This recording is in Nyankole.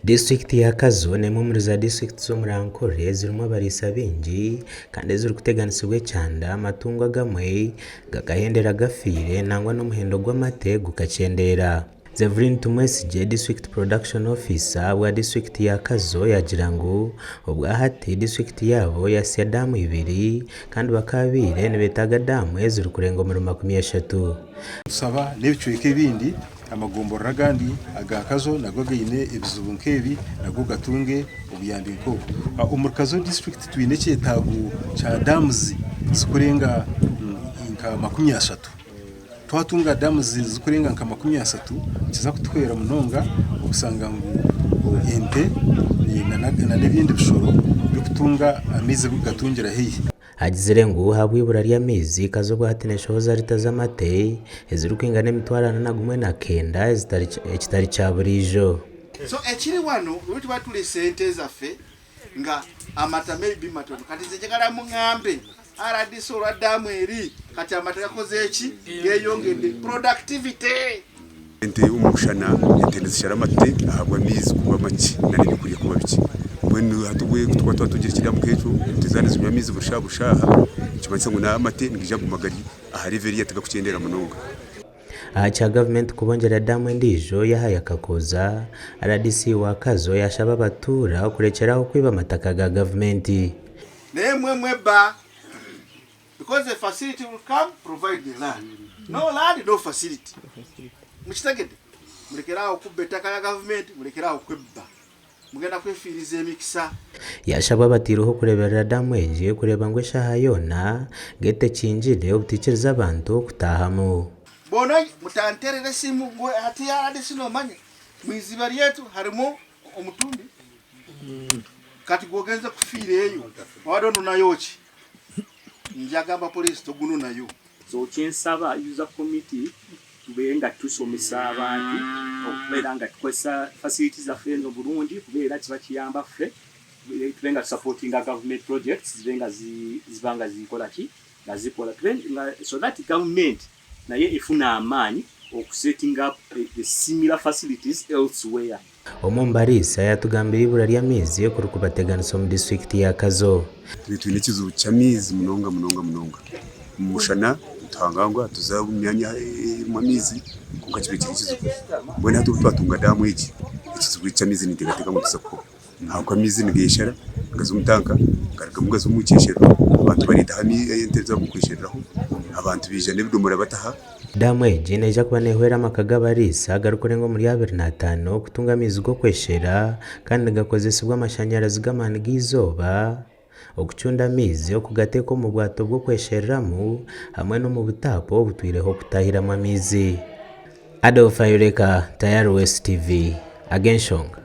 Disiturikiti ya Kazo n'emwe omuri za disiturikiti z'omuri Ankole ezirimu abariisa baingi kandi ezirikuteganisibwa ekyanda, amatungo agamwe gakahendera gafiire nangwa n'omuhendo gw'amate gukakyendeera. Zeverine Tumwesigye, District Production Officer wa disiturikiti ya Kazo yaagira ngu obwahati disiturikiti yaabo yasya daamu ibiri kandi bakaabaire nibetaaga daamu ezirikurenga omuri 30. Nitusaba n'ebicweka ebindi Amagomborora agandi aga Kazo nago gaine ebizibu nk'ebi nago gatunge obuyambi nk'obu. Omuri Kazo disiturikiti twine ekyetaago kya dams zikurenga nka 30. Twatunga dams zikurenga nka 30 nikiza kutuhwera munonga okusanga ngu ente n'ebindi bishoro bikutunga amaizi bikugatungira haihi. Agizire ngu ahabw'eibura ry'amaizi, Kazo obwahati neshohoza lita z'amate ezirikwingana 409 ekitari kya buriijo. So ekiri wano bwe tuba tulisa ente zaffe nga amata maybe matono kati nze njagala mungambe rdc olwa daamu eri kati amata gakoze ki geyongedde productivity. Ente omu mushana, ente nizishara amate ahabw'amaizi kuba makye n'ebyokurya kuba bikye. Mbwenu hati obwo ku turikuba twatungire ekidamu nk'ekyo, ente zaaba nizinywa amaizi buri shaaha buri shaaha, nikimanyisa ngu n'amate nigaija kuguma gari aha level eriya tigarikukyendera munonga. Aha kya gavumenti kubongyera daamu endiijo y'aha Kakooza, rdc wa Kazo yaashaba abatuura okurekyera aho kwiba amataka ga gavumenti. Naye mwe mwebba Because the facility will come provide the land. No land, no facility. Mukitegedde? Mulekere awo okubba ettaka lya gavumenti, mulekere awo okwebba. Mugenda kwefiiriza emikisa. Yaashaba abataireho kureeberera daamu egi kureeba ngu eshaaha yoona geeti ekingire obutaikiriza abantu kutaahamu. Bona mutanterera esimu ngu hati RDC nomanya mwiziba ryetu harimu omutumbi kati gwogenze kufiira eyo wabadde ononayo ki? Njagamba police togunonayo. So kyensaba user committee tubeere nga tusomesa abantu okubeera nga tukozesa facility zaffe ezo bulungi kuba era kiba kiyamba ffe tube nga tusupportinga government projects zibe nga ziba nga zikola ki nga zikola tube nga so that government naye efuna amaanyi oku setting up the similar facilities elsewhere. Omwe omu bariisa yaatugambira eibura ry'amaizi oku ririkubateganisa omu disiturikiti ya Kazo. Twine twine ekizibu ky'amaizi munonga munonga munonga. Omu mushana nituhangangwa tuza omu myanya erimu amaizi kwonka kiba kiri ekizibu. Mbwenu hati obu twatunga daamu egi, ekizibu eki ky'amaizi ninteekateeka ngu nikiza kuhwaho. Ahabw'okuba amaizi nigeshara gaza omu tanka garugamu gaza omu kyesherero abantu bareetaho ente zaabo kweshereraho, abantu baija n'ebidomora bataha. Daamu egi neija kuba neehwera amaka g'abariisa agarikurenga omuri 25 kutunga amaizi g'okweshera kandi nigakozesibwa amashanyarazi g'amaani g'eizooba okucunda amaizi, okugateeka omu bwato bw'okweshereramu hamwe n'omu butaapu obutwireho kutahiramu amaizi. Adolf Ayoleka, Tayari West TV, Ag'enshonga.